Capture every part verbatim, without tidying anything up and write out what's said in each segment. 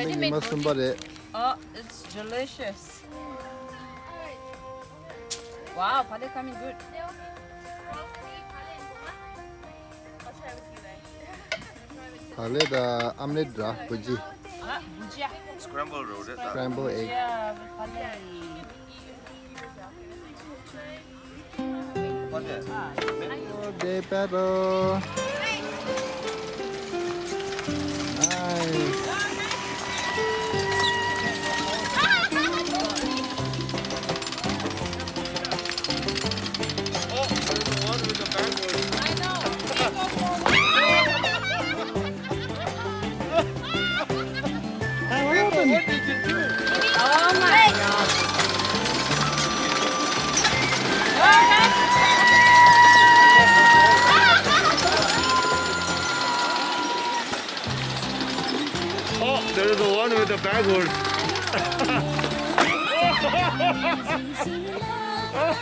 ཉི་མ་གསུམ་པ་རེད། Oh, it's delicious. Wow, pale coming good. Pale དང་ཨམ་ལེ་ཊི་ར་བུ་ཇི། Ah, bhujia. Scramble རེད་ད། Scramble egg. Yeah, pale. Pale. Oh, they battle. Nice. Oh, there's the one with the backward. I know. He goes for what? Hey, what happened? What did you do? Oh my God. Oh, there is the one with the backward. Oh,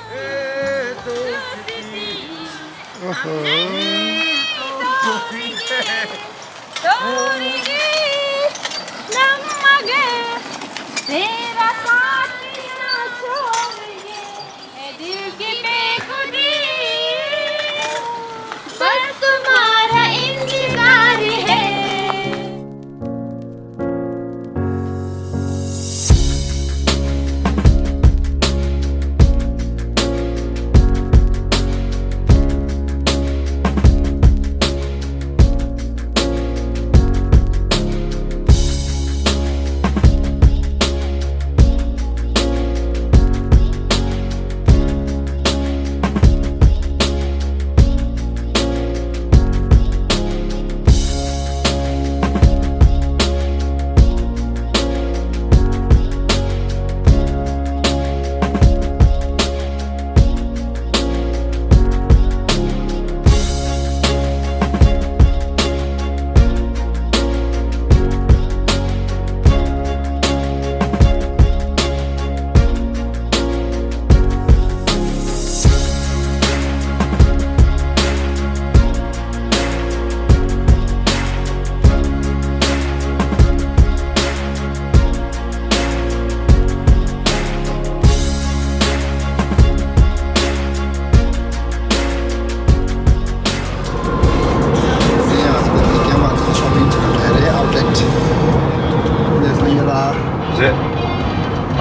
རེད།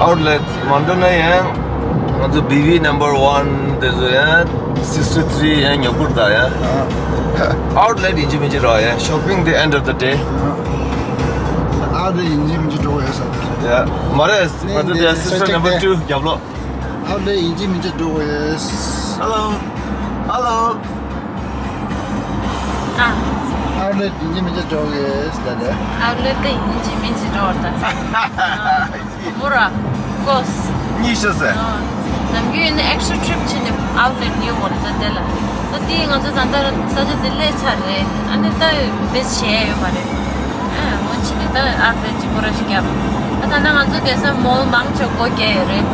ཨའུཊ་ལེཊ་མ་འགྲོ་ན་ཡང་ང་ཚོ་བི་ཝི་number one དེ་ཚོ་ཡང་sixty three ཡང་ཉོ་དགོས་ད་ཡང་། ཨའུཊ་ལེཊ་ཡིན་གཅིག་མིན་གཅིག་རེད་ཡང་shopping the end of the day། ཨའུཊ་ལེཊ་ཡིན་གཅིག་མིན་གཅིག་འགྲོ་དགོས་ཡོད་ས་རེད། ཡ་མ་རེད། ང་ཚོ་དེ་sister number two རྒྱབ་ལོགས། ཨའུཊ་ལེཊ་ཡིན་གཅིག་མིན་གཅིག་འགྲོ་དགོས་ཡོད། Hello. Hello. ཨ། ཨའུཊ་ལེཊ་ཡིན་གཅིག་མིན་གཅིག་འགྲོ་དགོས་ཡོད་ལ་ལ། ཨའུཊ་ལེཊ་དེ་ཡིན་གཅིག་མིན་གཅིག་འགྲོ་བར་ད། ཨ། མོ་ར། ཀོས། གཉིས་ཤོད་ཟེར། ཨ། ནམ་རྒྱུན་ཡིན་ན་extra trip བྱས་ནས་ཨའུཊ་ལེཊ་ཉོ་དགོས་རེད་ད་དེ་ལ། ད་དེ་ང་ཚོ་ད་ལྟ་ས་ཆ་དེ་སླེབས་ཚར་རེད། ཨ་ནི་ད་བེད་བྱས་ཡོད་མ་རེད། ཨ། འོ་བྱས་ནས་ད་ཨའུཊ་ལེཊ་གཅིག་པོ་ར་ཞིག་བརྒྱབ། ཨ་ད་ནང་ང་ཚོ་གེ་སར་མོལ་མང་ཆེ་བ་སྒོ་བརྒྱབ་ཡོད་རེད།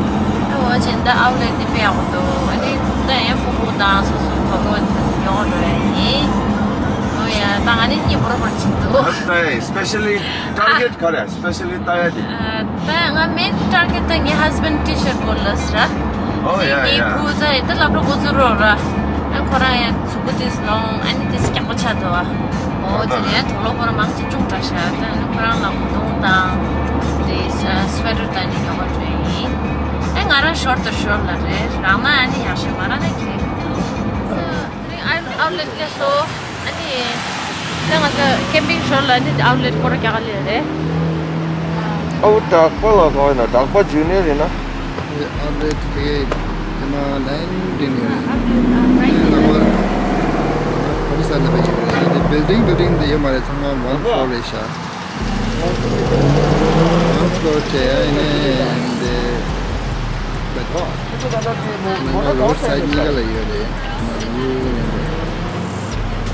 ཨ་འོ་བྱས་ནས་ད་ཨའུཊ་ལེཊ་དེ་དཔེ་ཡག་པོ་འདུག་ཨ་ནི་ད་ཡང་ཕྲུ་གུ་དང་སོ་སོ་གོ་སྐབས་ཉོ་འགྲོ་ཡ་ཡིན། འོ་ཡ་ད་ང་ནི་གཉིས་པོ་ར་པར་ཅིག་འདུག་ཨ་ད་specially target ག་རེ་specially ལྟ་ཡ་དེ། ཨ་ད་ང་main target ད་ངའི་husband T-shirt གོ་ལ་སི་ར། འོ་ཡ་ཡ། ངའི་བུ་ད་ཡ་ད་སློབ་གྲྭ་འགོ་ཚུགས་རོགས་ར། ཨ་ཁོ་རང་ཡ། གཟུགས་པོ་དེ་ལོང་ཨ་ནི་དེ་རྒྱགས་པ་ཆགས་འདུག་ཨ། འོ་དེ་ནས་དུག་ལོག་ཁོ་རང་མང་ཆེ་ཅུང་དྲག་ཤག་ད་ཨ་ནི་ཁོ་རང་ལ་གོས་ཐུང་དང་དེ་sweater དང་ནི་ཡོང་བ་འདྲ་ཡིན། ཨ་ང་རང་ཤོར་དང་ཤོར་ལ་རེད། རང་ན་ཨ་ནི་ཡག་ཤོས་མ་རང་ན་ཁྱེད། དེ་རིང་ཨའུཊ་ལེཊ་སླེབས་སོང་། ཨ་ནི་ད་ང་ཚོ་ཀེམ་པིང་ཞོར་ལ་ཨ་ནི་ཨའུཊ་ལེཊ་སྐོར་རྒྱག་ག་སླེབས་རེད། ཨའུ་དག་པ་ལ་གང་ཡིན་ན་དག་པ་ཇུ་ནི་ཡར་ཡིན་ན། ཨའུཊ་ལེཊ་དེ་ཡིན་ན་ལན་འདི་ནས་ཡོད་རེད། དེ་ནང་བར་ཨོ་ཕི་སར་ལ་བས་ཡོད་རེད། དེ་building building དེ་ཡོད་མ་རེད། ཚང་མ་one floor རེད་ཤག one floor བྱས་ཡ་ཡིན་ནའི་དེ་ནང་road side གཉིས་ཀ་ལ་ཡོད་རེད། མ་ཡུ་ཡིན་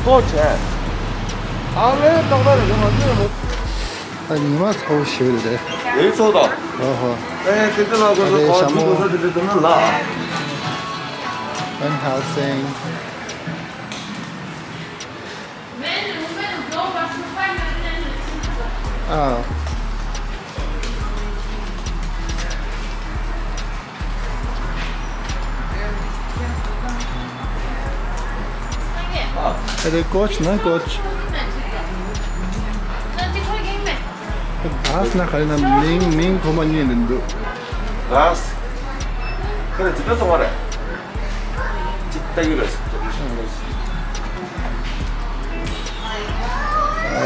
པ། ཨའུཊ་ལེཊ་ཏག་ཏག་རེད། ང་ཚོ་ད་ཉི་མ་ཚ་པོ་ཞེ་པོ་རེད། ཡིན་ཚོ་དང་། ཨོ་ཧོ། ཨེ་དེ་དེ་ལ་གོ་ཨ་ལེ་ཤ་མོ། ཚོ་གོ་ས་དེ་དེ་དེ་ན་ལ། Van Helsing. ཨ། ཨ་རེ་ཀོཆ་ན་ཀོཆ། ག་ས་ན་ག་རེ་ན་མིང་མིང་ཁོ་མ་ཉན་ནི་འདུག་ག་ས། ཁ་རེ་ཇི་ལྟར་སོང་བ་རེད། ཇི་ལྟ་ཡོད་རེད། ཨ་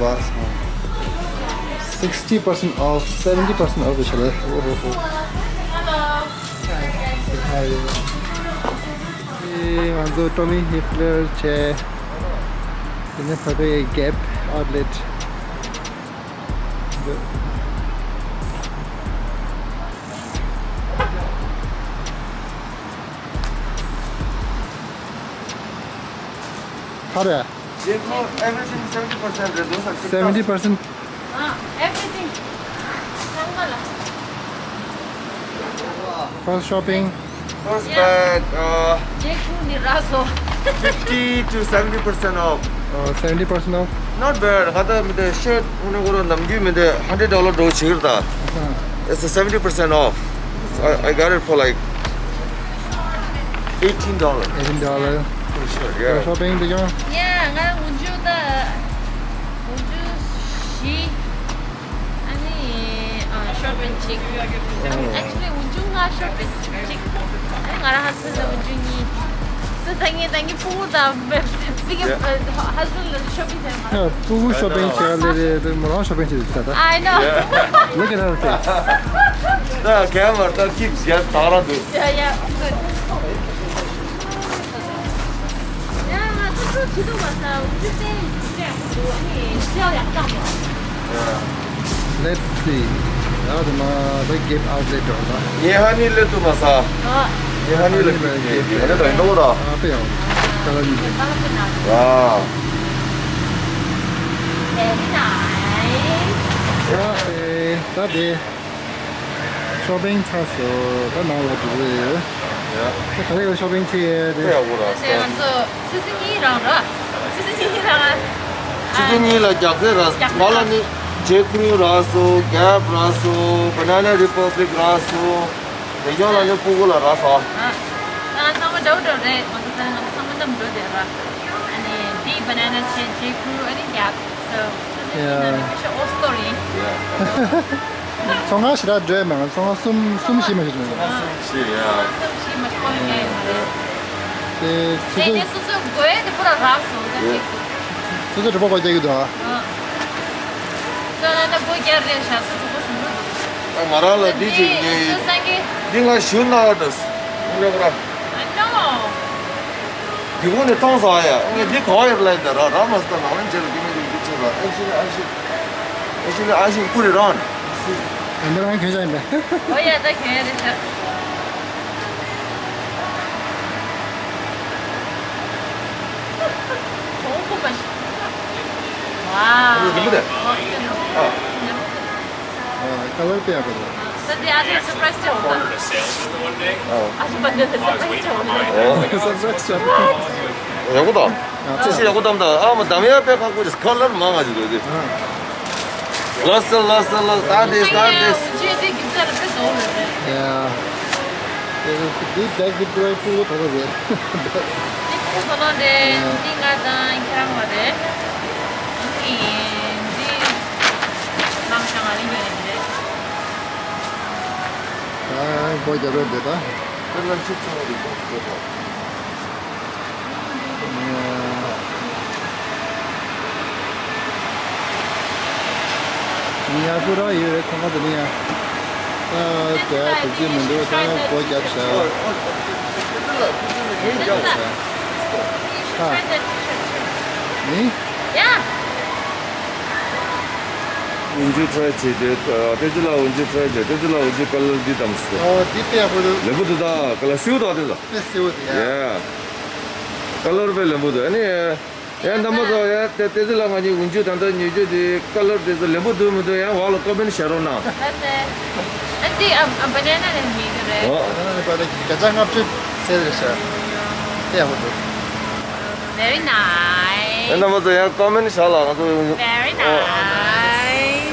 བ་sixty percent off, seventy percent off ཞེས་ལ། ཨོ་ཧོ་ཧོ། Hi. ང་ཚོ་Tommy Hilfiger བྱས། དེ་ནས་ཕ་བའི་Gap outlet། ག་རེ། J Crew everything seventy percent རེད་འདུག་ས། seventy percent? Ah, everything. ཚང་མ་ལ། First shopping. First bag, uh, J Crew ནི་རག་སོང་། fifty to seventy percent off. Oh, seventy percent off? Not bad. ང་ད་མི་དེ་shirt ཧུ་ནེ་གོ་རོ་ནམ་རྒྱུན་མི་དེ་hundred dollar འགྲོ་བྱེད་ཀྱི་རེད་ད། It's a seventy percent off. I, I got it for like eighteen dollars. Eighteen dollar. Pretty sure, yeah. Shopping དེ་ཀྱང་། Yeah, ང་འུ་ཅུ་ད་འུ་ཅུ་བཞི། ཨ་ནི་ཨ་ཤོར་པན་གཅིག་ཨ་ནི་actually འུ་ཅུང་ང་ཤོར་པན་གཅིག་ཨ་ནི་ང་རང་ཧ་སི་དང་འུ་ཅུང་གཉིས། སི་ད་ངས་ད་ངས་ཕྲུ་གུ་དང་བི་གི་ཧ་སི་བན་ལ་ཤོ་པིང་བྱས་མ། ཕྲུ་གུ་ཤོ་པིང་བྱས་ལེ་རེད། མོ་རང་ཤོ་པིང་བྱས་ད་ད། I know. Look at her face. ད་ག་མར་ད་ཀིབ་ཡར་ད་ར་འདུག Yeah, yeah, good. ཡང་ང་ཚོ་ཚོ་ཆེ་དུ་བ་ས་འུ་ཚོ་ཏན་ཏན་འདུག་ཨ་ནི་ཤེལ་ཡག་གཏང་མོ། Let's see. ཡང་དུ་མ་ད་Gap outlet འགྲོ་ད། ངས་ཧ་ནི་ལེ་ཏུ་མ་ས། ཨ། ངས་ཧ་ནི་ལེ་ཏུ་མ་ས། ཧ་ནི་ལེ་ཏུ་མ་ས། ཨ་ཏེ་ཡང་ད་ལ་ནི་ཏེ། ཨ་ཏེ་ཡང་ད་ལ་ནི་ཏེ། ཨ། Very nice. ཡ་ཨེ་ད་དེ། ཤོ་པིང་ཚར་སོང་། ད་ནང་ལ་འགྲོ་གི་ཡོད། ཡ། ད་ག་རེ་ལ་ཤོ་པིང་བྱེད་ཡས་དེ། ཡག་པོ་ར་སོང་། ང་ཚོ་ཆུ་ཚོད་གཉིས་རང་ར། ཆུ་ཚོད་གཉིས་རང་ར། ཆུ་ཚོད་གཉིས་ལ་རྒྱག་ཚད་ར། རྒྱག་ཚད་མ་ལ་ནི་J Crew ར་སོང་། Gap ར་སོང་། Banana Republic ར་སོང་། དེ་ཡོང་ལ་ནི་ཕྲུ་གུ་ལ་ར་སོང་། ཨ། ང་ཚང་མ་འདྲ་བོ་འདྲ་བོ་རེད། ང་ཚོ་ཚང་མ་འདྲ་མི་འདྲ་བོ་རེད་ར། ཨ་ནི་འདི་Banana བྱས། J Crew ཨ་ནི་Gap། So ཆུ་ཚོད་གཉིས་ནང་ནས་ཕལ་ཆེར་ཨོ་སི་ཏོ་རེད། ཚོང་ཁང་ཞེ་དྲག་འགྲོ་ཡ་མེད། ང་ཚོང་ཁང་གསུམ་གསུམ་བཞི་མ་ཞིག་འགྲོ་ཡ། ཚོང་ཁང་གསུམ་བཞི་ཡ། ཚོང་ཁང་གསུམ་བཞི་མ་ཞིག་གོ་ཡ་མེད་རེད། དེ་ཆུ་ཚོད། དེ་ནས་སོ་སོའི་དགོས་ཡ་དེ་པུ་ར་རག་སོང་ད་ཅིག་ཆུ་ཚོད་དྲུག་པ་སྒོ་རྒྱག་གི་འདུག་ཨ། ཨ། སོ་ན་ད་སྒོ་རྒྱག་རེད་ཤག་སོ་དྲུག་པ་ཟིན་འགྲོ་འདུག་ཨ། ང་རང་ལ་འདི་ཅིག་ངས་འདི་ང་ཞུ་ན་འགྲོ་ཡ་ར། I know. འདི་གུང་ནས་བཏང་ཟ་ཡ། ངས་འདི་ག་བ་ཡར་ལ་ཡིན་ད་ར་ར་མ་སྟ་ནང་ལ་མཇལ་ལ་འདི་ངས་འདི་འདི་ཆེ་ལ། Actually, I should, actually, I should put it on. འདི་རང་གྱོན་ཆ་ཡིན་པས། ཨོ་ཡ་ད་གྱོན་ཡ་རེད་ཤག་གོང་ཁུ་མ་ཤི། Wow. ཨ། ཨ། ཀ་ལར་དཔེ་ཡག་པོ་འདུག་ད་དེ་ཨ་ཅག་སར་པ་རའི་སི་བྱས་འོང་ད། ཨ་ཅག་པ་འདི་ལ་སར་པ་རའི་སི་བྱས་འོང་ད། སར་པ་རའི་སི་བྱས། ཡག་པོ་འདུག་ཨ། ཅི་ཞིག་ཡག་པོ་འདུག་ད། ཨ་མ་འདམ་ཡག་དཔེ་ཁག་པོ་རེད། ཀ་ལར་མང་ང་ཞིག་འདུག་དེ། ལགས་སོ་ལགས་སོ་ལགས། ད་དེ་ད་དེ། ཡ། དེ་དེ་བེག་དེ་པུ་ར་པུ་གུ་ཐོག་རེད། དེ་པུ་གུ་ཐོག་རེད། དེ་ང་དང་ཁྱེད་རང་བ་རེད། དེ་དེ་ལམ་ཤང་ང་རིང་ཡོད་རེད། ཨ་སྒོ་རྒྱབ་རེད་དེ་ད། དེ་ལ་ཆུ་ཚང་རེད་དེ་སྒོ་ཐོག་ཡག་པོ་རང་ཡོད་རེད། ཚང་མ་དེ་ནས་ཡང་། ད་དེ་དེ་ཅི་མི་འདུག་ད་སྒོ་རྒྱབ་བཞག་ཧ། ནི། འུན་ཆུ་ཁྲའི་བྱས་ཏེ། ཨ། ཏེ་ཙི་ལ་འུན་ཆུ་ཁྲའི་བྱས། ཏེ་ཙི་ལ་འུན་ཆུ་ཀ་ལར་འདི་དམ་སོ། ཨོ་འདི་དཔེ་ཡག་པོ་འདུག་ལེགས་པོ་འདུག་ད་ཀ་ལར་སེའུ་དང་དེ་ལ། དཔེ་སེའུ་དེ་ཡ། ཡ། ཀ་ལར་དཔེ་ལེགས་པོ་འདུག་ཨ་ནི། ཡ་རྣམ་པ་ཚོ་ཡ། ཏེ་ཏེ་ཙི་ལ་ང་གཉིས་འུན་ཆུ་ད་ལྟ་ཉོ་རྒྱུ་དེ་ཀ་ལར་དེ་ཚོ་ལེགས་པོ་འདུག་མི་འདུག་ཡང་བར་ལ་ཀོ་མེན་ཊི་བྱ་རོགས་གནང་། ལགས་སེ། ཨ་འདི་ཨ་ཨ་བ་ན་ན་ནས་ཉོས་རྒྱུ་རེད། ཨོ། བ་ན་ན་ནས་པ་ད་བརྒྱ་ཆ་ལྔ་བཅུ་ཟེར་རེད་ཤག་དེ་ཡག་པོ་འདུག Very nice. ཡ་རྣམ་པ་ཚོ་ཡང་ཀོ་མེན་ཊི་བྱ་ལ་ང་ཚོ། Very nice.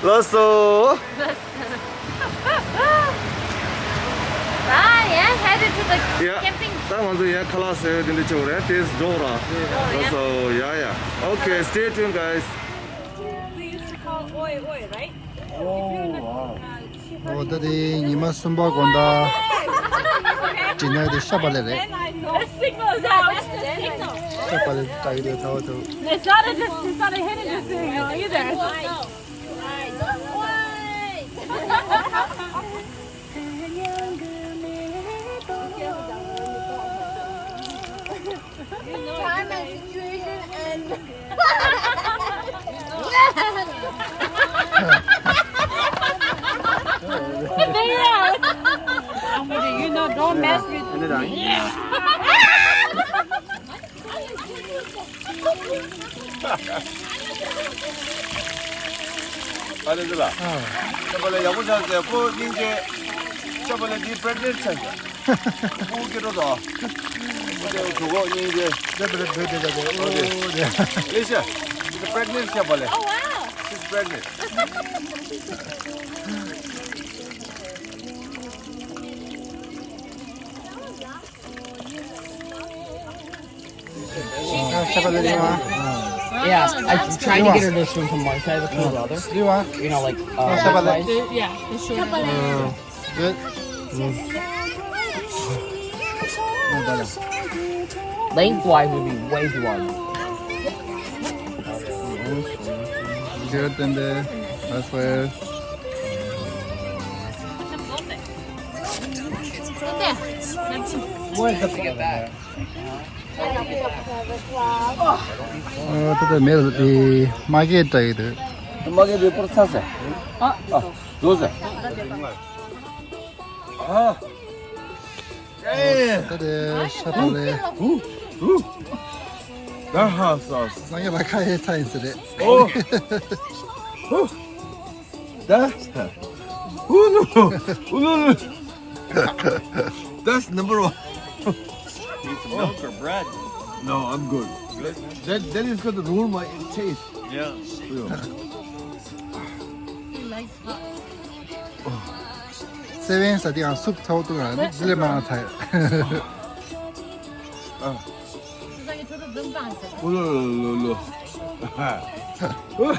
ལགས་སོ། ལགས་སོ། ད་ཡང་ཧ་ Headed to the Yeah. camping. ད་ང་ཚོ་ཡང་ཁ་ལག་ཟ་ཡས་དེ་འདྲ་བྱེད་དགོས་རེད། དེ་འགྲོ་ར། Oh, yeah. So, yeah, yeah. Okay, stay tuned, guys. We used to call oi oi, right? Oh, wow. ཨོ་ད་དེ་ཉི་མ་གསུམ་པ་དགོང་དག་འགྲིག་ན་དེ་ཤ་བག་ལེབ་རེད། Then I know. The signal is out. Then I know. ཤ་བག་ལེབ་ལྟ་གི་འདུག་ད་བ་ཐུབ། They started just, they started hitting this thing either. Time and situation and I'm with you. You know, don't mess with me. ཨ་རེ་ཟེར་ལ། ཨ། ཤ་བག་ལེབ་ཡག་པོ་ཆགས་ཟེར། ཁོ་སྙིང་རྗེ། ཤ་བག་ལེབ་འདི་པྲེག་ནེན་ཆགས་ཟེར། ཨུ་སྐྱེ་འགྲོ་དང་། ཨུ་དེ་གྲོད་ཁོག་སྙིང་རྗེ། ཨོ་དེ། ཨེ་ཤ། It's a pregnant ཤ་བག་ལེབ། Oh, wow. She's pregnant. Yeah, I'm trying to get her to swim from one side of the pool to the other. You know, like, uh, yeah, the short. Good. Lengthwise would be way too long. Good, then the last player. ཨ། ད་ལྟ་མེ་ལ་དེ་མ་སྐྱེས་བྲག་ཡོད་དེ། མ་སྐྱེས་དེ་པོར་ཚ་ཟེར། ཨ། ཨ། བཟོ་ཟེར། ཨ། ད་དེ་ཤ་བག་ལེབ། That hot sauce. སང་ཉིན་ལ་ཁ་ཡེ་ཚ་ཡིན་ཟེར་རེད། Oh. That. Ooh, no. Ooh, no, no. That's number one. Need some milk or bread? No, I'm good. That, that is going to ruin my taste. Yeah. Yeah. He likes hot. སེ་བན་ཟ་དེ་ཡང་སུབ་ཚ་བོ་འདུག་ཨ། འདི་ལས་མང་ང་ཚ་ཡོད། ཨ། ཨུ་ལོ་ལོ་ལོ་ལོ། ཨུ་ལོ།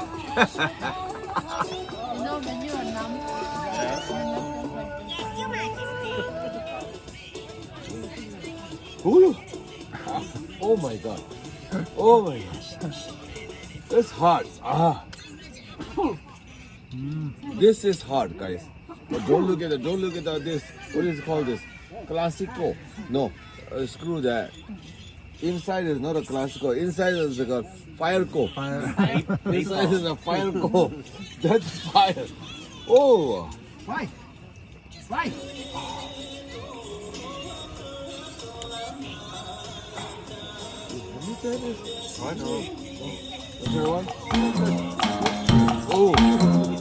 Oh my God. Oh my gosh. It's hot. Ah. This is hard, guys. But don't look at it. Don't look at that. This. What is it called? This classico? No. Uh, screw that. Inside is not a classico. Inside is like a fire co. Fire. Inside is a fire co. That's fire. Oh. Why? Why? Let me try this. Why not? Is there one? Oh.